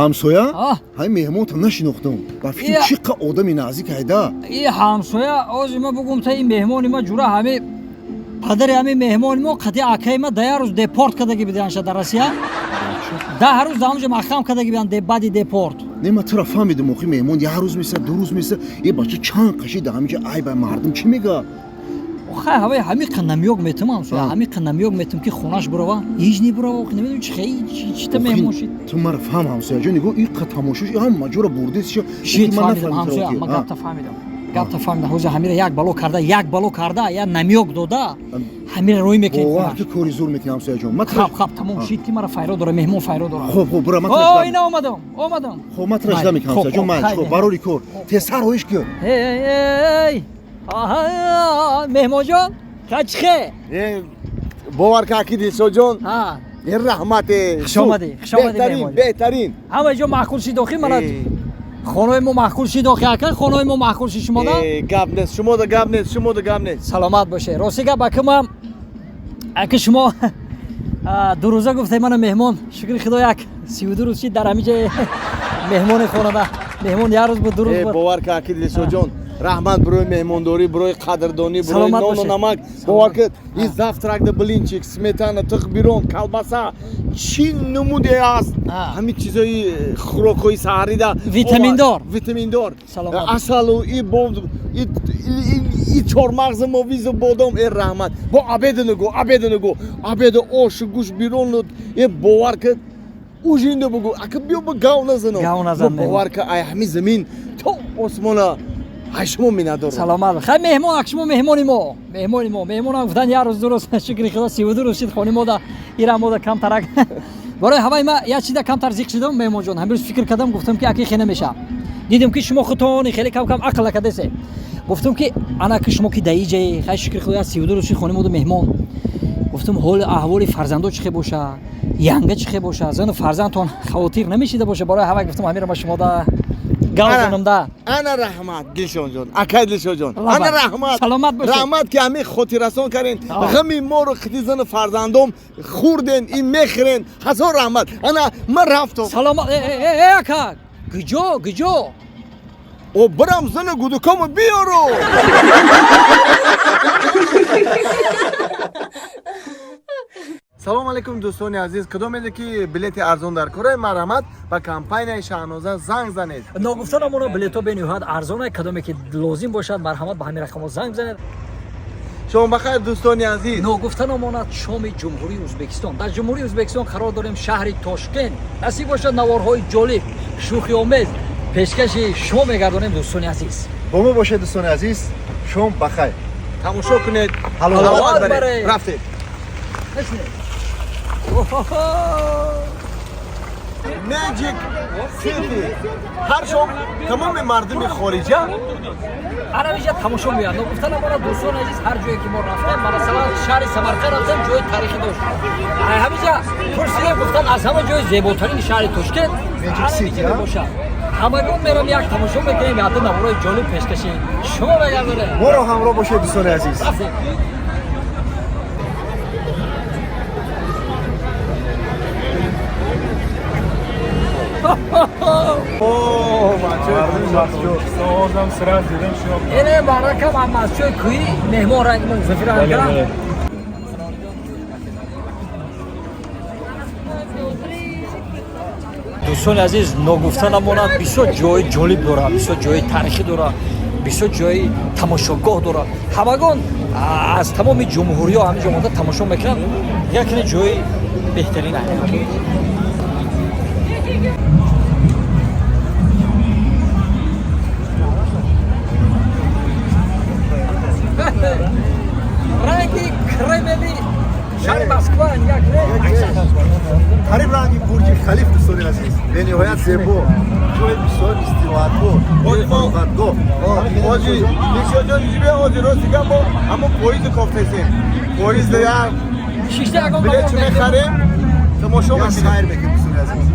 Ҳамсоя? Ҳай, меҳмонта нашинохтам. Ба фикр, чӣ қа одами наздик айда. И ҳамсоя, ози ма бугум та, ин меҳмони ма ҷура, ҳами падари ҳами меҳмони мо қати акаи ма 10 рӯз депорт кардаги биданша дар Россия. 10 рӯз дар ҳамҷо маҳкам кардаги бидан баъди депорт. Не, ма тура фаҳмидам. Охи, меҳмон як рӯз меса, 2 рӯз меса, е бача чанд қаши дар ҳаминҷа. Ай, ба мардум чӣ мега? Хай, ҳавай ҳамиқа намёк метум, ҳамсоя, ҳамиқа намёк метум, ки хонаш бурава, ҳеҷ небурава. Намедонам чи хай чита меҳмон шид. Ту мара фаҳм, ҳамсояҷон, нигоҳ, иқа тамошош ҳама ҷора бурдес. Шид, фаҳмидам, ҳамсоя, ма гапта фаҳмидам, гапта фаҳмидам. Ҳозир ҳамира як бало карда, як бало карда, як намёк дода, ҳамира рӯй мекунем. Бовар, ки кори зур мекунӣ, ҳамсояҷон. Хаб, хаб, тамом шид, ки мара файро дора, меҳмон файро дора. Хоб, хоб, бура. Ма ина омадам, омадам. Хоб, ма тра жда мекунам, ҳамсояҷон. Ман хоб, барори кор, тезтар роиш ки. Эй, меҳмонҷон, качхе? Бовар ка, аки Дилшодҷон, раҳмате. Хушомадӣ, хушомадӣ. Беҳтарин, беҳтарин. Ҳама ҷо маъқул шид охи, мана хонаи мо маъқул шид охи, ака, хонаи мо маъқул шид шумода? Гап нест, шумода гап нест, шумода гап нест. Саломат боше. Рости гап, ака, ман, ака, шумо 2 рӯза гуфте, мана меҳмон, шукри худо, як 32 рӯз шид дар ҳамиҷа меҳмони хонада. Меҳмон як рӯз буд, 2 рӯз буд. Бовар ка, аки Дилшодҷон, раҳмат барои меҳмондорӣ, барои қадрдонӣ, барои нону намак. Бовар кед, и завтракда блинчик, сметана, тиқ, бирон, колбаса, чӣ намуде аст, ҳамин чизои хӯрокҳои саҳарида. Витаминдор. Витаминдор, асалу и и чормағзи мовизу бодом. Э, раҳмат. Бо обеда нагӯ, обеда нагӯ, обеда ошу гӯшт, бирону. Э, бовар кед, ужинда бугӯ, ака, биё ба гав назанам. Бовар ка, ай ҳамин замин то осмона ай шумо миннатдорам. Саломат. Хай, меҳмон, ак, шумо меҳмони мо, меҳмони мо. Меҳмонам гуфтан як рӯз, 2 рӯз, шукри худо, 32 рӯз шид хони мода, ира мода камтарак. Барои ҳаваи ма як чида камтар зиқ шидам, меҳмонҷон. Ҳамин рӯз фикр кардам, гуфтам, ки аки хе намеша. Дидам, ки шумо худтони хеле кам кам ақл накардесе. Гуфтам, ки ана ки шумо ки даиҷаи, хай, шукри худо, 32 рӯз шид хони мода меҳмон. Гуфтам, ҳоли аҳволи фарзандо чӣ хе боша, янга чӣ хе боша, зану фарзандтон хавотир намешида боша. Барои ҳавай гуфтам, ҳамира ма шумода гавзанамда. Ана раҳмат, Дилшонҷон, акай Дилшонҷон, ана раҳмат. Саломат бошед. Раҳмат, ки ҳамин хотиррасон карден, ғами моро қити зану фарзандом хӯрден и мехӯрен. Ҳазор раҳмат. Ана ман рафтам. Саломат. Э, ака, гуҷо, гуҷо? О, бирам зану гудукомо биёру. Салом алейкум, дӯстони азиз. Кадомеде ки билети арзон дар кораи, марҳамат, ба компанияи Шаҳноза занг занед. Ногуфта намона, билетҳо бениҳоят арзона. Кадоме ки лозим бошад, марҳамат, ба ҳамин рақамҳо занг бизанед. Шом бахайр, дӯстони азиз. Ногуфта намонад, шоми Ҷумҳурии Ӯзбекистон. Дар Ҷумҳурии Ӯзбекистон қарор дорем, шаҳри Тошкент. Насиб бошад, наворҳои ҷолиб, шӯхиомез пешкаши шумо мегардонем, дӯстони азиз. Бо мо бошед, дӯстони азиз. Шом бахайр. Тамошо кунед. Ҳаловат баред. Рафтед. Magic City, ҳар шом тамоми мардуми хориҷа ҳамиҷа тамошо меяд. Ногуфта намонад, дӯстони азиз, ҳар ҷое ки мо рафтем, масалан, шаҳри Самарқанд рафтем, ҷои тарихӣ дошт. Ҳамиҷа пурсидем, гуфтан, аз ҳама ҷои зеботарини шаҳри Тошкент ҳамиҷа мебошад. Ҳамагон мерам, як тамошо мекунем, ядда наворои ҷолиб пешкаши шумо мегардонем. Моро ҳамроҳ бошед, дӯстони азиз. Рафтем. Овозам сразу дидам, шинохтам. Ине баракам, аз масҷои кӯҳӣ меҳмон ранги мо мусофир ҳам. Дӯстони азиз, ногуфта намонад, бисёр ҷои ҷолиб дорад, бисёр ҷои таърихӣ дорад, бисёр ҷои тамошогоҳ дорад. Ҳамагон аз тамоми ҷумҳуриҳо ҳамин ҷо омода тамошо мекунанд. Якне ҷои беҳтарин. Ранги кремеви шаҳри Москва. Қариб ранги Бурҷи Халиф, дӯстони азиз, бениҳоят зебо, ҷои бисёр истироҳатгоҳ, фароғатгоҳ. Оҷи Дилшодҷон, ҷибе оҷи, рости гап, мо ҳамон поизу кофтесем, поизда як шишта ягон билет мехарем, тамошо мекунем. Сайр мекунем, дӯстони азиз.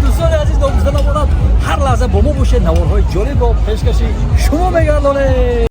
Дӯстони азиз, ногуфта намонад, ҳар лаҳза бо мо бошед, наворҳои ҷолибро пешкаши шумо мегардонем.